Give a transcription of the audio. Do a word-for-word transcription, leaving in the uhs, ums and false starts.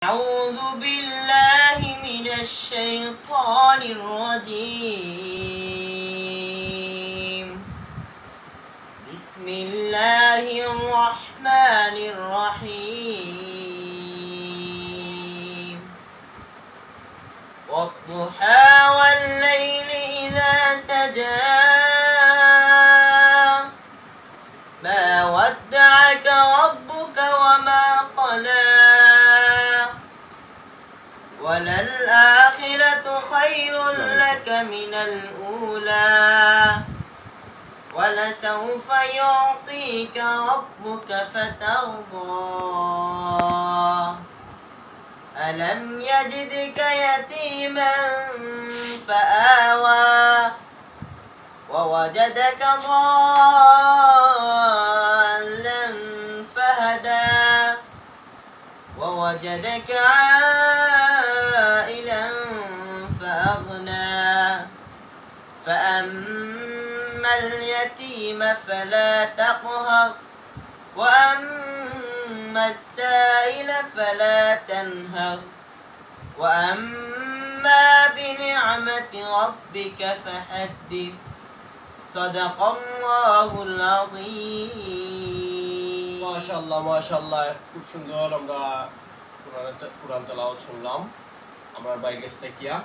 أعوذ بالله من الشيطان الرجيم. بسم الله الرحمن الرحيم. والضحى والليل إذا سجى. ما ودعك ربك وما قلى. وللآخرة خير لك من الأولى. ولسوف يعطيك ربك فترضى. ألم يجدك يتيما فآوى. ووجدك ضالا فهدى. ووجدك عائلا فأغنى. فأما اليتيم فلا تقهر. وأما السائل فلا تنهر. وأما بنعمة ربك فحدث. صدق الله العظيم. মাশাআল্লাহ, মাশাআল্লাহ, খুব সুন্দর আমরা কোরআন, কোরআন তেলাওয়াত শুনলাম আমরা ভাইর গেছ থাকিয়া।